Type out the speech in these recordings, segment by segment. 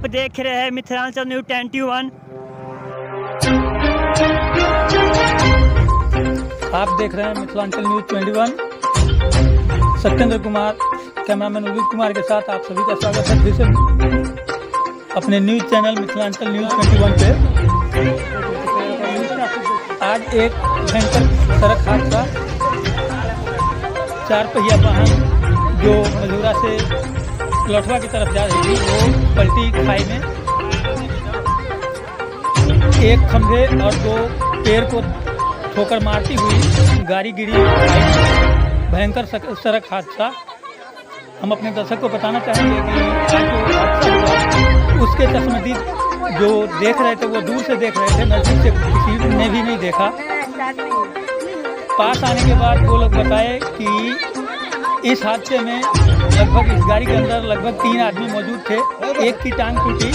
आप देख रहे हैं मिथिलांचल न्यूज 21। आप देख रहे हैं मिथिलांचल न्यूज 21। सत्येंद्र कुमार, कैमरामैन उदित कुमार के साथ आप सभी का स्वागत है फिर से अपने न्यूज चैनल मिथिलांचल न्यूज 21 पे। आज एक भयंकर सड़क हादसा, चार पहिया वाहन जो मझौरा से लठवा की तरफ जा रही थी वो पलटी खाई में एक खंभे और दो पेड़ को ठोकर मारती हुई गाड़ी गिरी खाई में। भयंकर सड़क हादसा। हम अपने दर्शक को बताना चाहेंगे कि आज जो हादसा हुआ उसके चश्मदीद जो देख रहे थे वो दूर से देख रहे थे, नज़दीक से किसी ने भी नहीं देखा। पास आने के बाद वो लोग बताए कि इस हादसे में लगभग इस गाड़ी के अंदर लगभग 3 आदमी मौजूद थे। एक की टांग टूटी,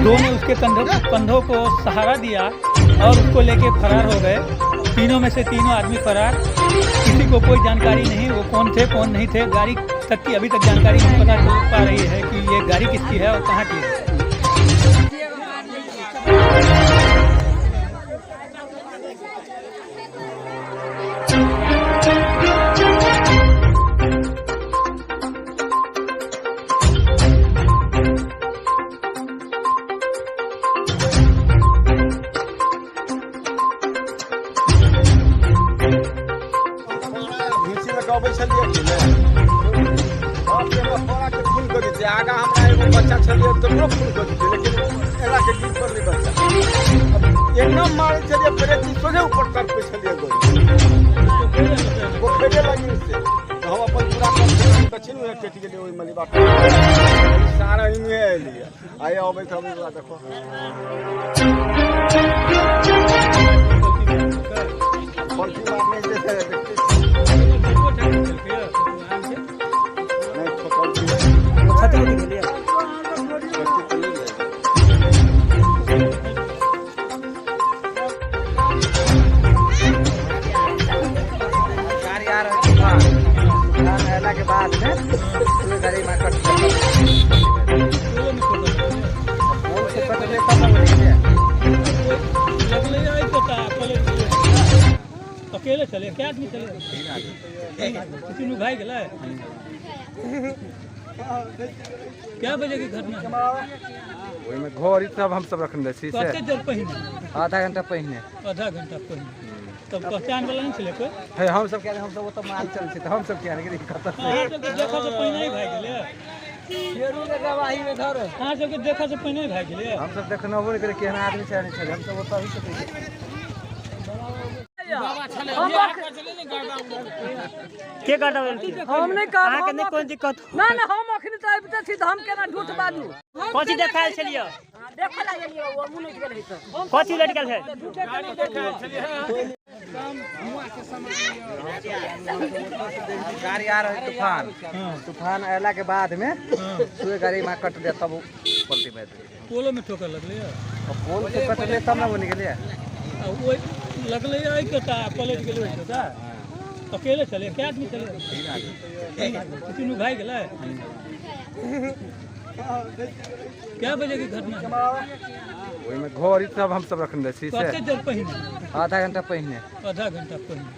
2 ने उसके कंधों को सहारा दिया और उसको लेके फरार हो गए। तीनों में से तीनों आदमी फरार। किसी को कोई जानकारी नहीं वो कौन थे कौन नहीं थे। गाड़ी तक की अभी तक जानकारी नहीं पता चल पा रही है कि ये गाड़ी किसकी है और कहाँ की है। भैंसी लऽ कऽ अबै छलियै कि नहि, बाप रे, हमरा पारा के खून कऽ देतै। आगाँ हमरा एगो बच्चा छलियै तकरो खून कऽ देतै, लेकिन एना के गिर पड़लै बच्चा। अब एना मारै छलियै ब्रेक सोझे ऊपर तड़पै छलियै गोली पोखरे लगिन से। तऽ हम अपन पूरा दक्षिण मुँहे कटि गेलियै ओहि मलिबा सारा इम्हे एलियै। आइ अबैत अबैत देखो पलटी मारने जे छै देखते छी। नहि ठोकलकै। क्षति उति भेलैए? क्षति तऽ नहि भेल। गाड़ी आ रहल तूफान तूफान अयला के बाद में पूरे गाड़ी में कट पोल से कटले तब न गेलियै। लगलै आइ पता पलटि गेलै। अकेले चले क्या आदमी चले? तीनू भाई गेलै। क्या बजे की घटना है? ओहिमे घर ई सब हमसब रखने छी से। कते देर पहिने? आधा घंटा पहिने। आधा घंटा पहिने। तब पहचान वाला नहीं छलै कोई? हे हमसब किया हमसब ओतऽ माल चल छै तऽ हमसब किया नहि गेलियै कतऽ से। अहाँ सबके देखऽ से पहिने ही भागि गेलै। अहाँ सबके देखऽ से पहिने ही भागि गेलै। हमसब देखनबो नहि करियै केहन आदमी छै नहि छै, हमसब ओतऽ ही से के कर देबै? हम नहि कहब। अहाँके नहि कोइ दिक्कत? ना ना, हम अखनी तऽ आबिते छी तऽ हम केना झूठ बाजू? कथी देखायल छलियै? देखऽ ला गेलियै, ओ मुनैट गेल है तऽ कथी लटकल है? गाड़ी आ रहल तूफान तूफान अयला के बाद में पूरे गाड़ी में कटले तब उ पलटी मारि देलकै। पोलो में ठोकर लगलै। पोल से कटले तब न बनि गेलियै। आ ओहि लगलै आइ कता पलटि गेलै ओहि कता। अकेले चले क्या आदमी चले? तीनू भाई गेलै। क्या बजे की घटना है? ओहिमे घर ई सब हमसब रखने छी से। कते देर पहिने? आधा घंटा पहिने। आधा घंटा पहिने।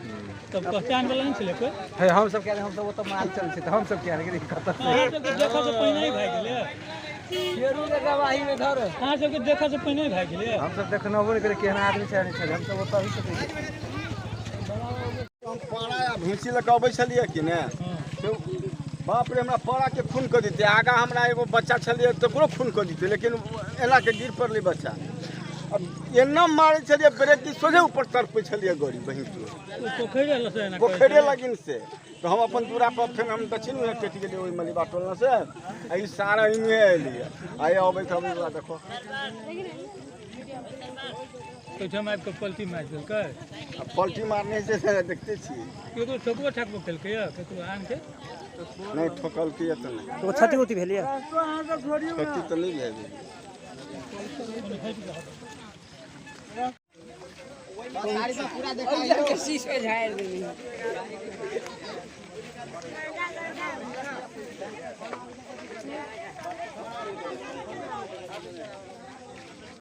तब पहचान वाला नहीं छलै कोई? हे हमसब किया हमसब ओतऽ माल चल छै तऽ हमसब किया नहि गेलियै कतऽ से। अहाँ सबके देखऽ से पहिने ही भागि गेलै। अहाँ सबके देखऽ से पहिने ही भागि गेलै। हमसब देखनबो नहि करियै केहन आदमी छै नहि छै, हमसब ओतऽ ही से हम पारा आ भैंसी लऽ कऽ अबै छलियै कि नहि, से बाप रे, हमरा पारा के खून कऽ देतै। आगाँ हमरा एगो बच्चा छलियै तकरो खून कऽ देतै, लेकिन एना के गिर पड़लै बच्चा। अब एना मारै छलियै ब्रेक सोझे ऊपर तड़पै छलियै गाड़ी बहिन पोखरि से एना पोखरे लगिन से। तऽ हम अपन दूरा पर फेर हम दक्षिण मुँहे कटि गेलियै ओहि मलिबा टोलमे से। आ ई सारा इम्हे एलियै। आइ अबैत अबैत देखो ओहिठाम आबि कऽ पलटी मारि देलकै। आ पलटी मारने से देखते छियै। केकरो ठोकबो ठाकबो केलकै यऽ केकरो आनके? नहि ठोकलकै तऽ नहि। तो क्षति उति भेलैए? क्षति तऽ नहि भेल।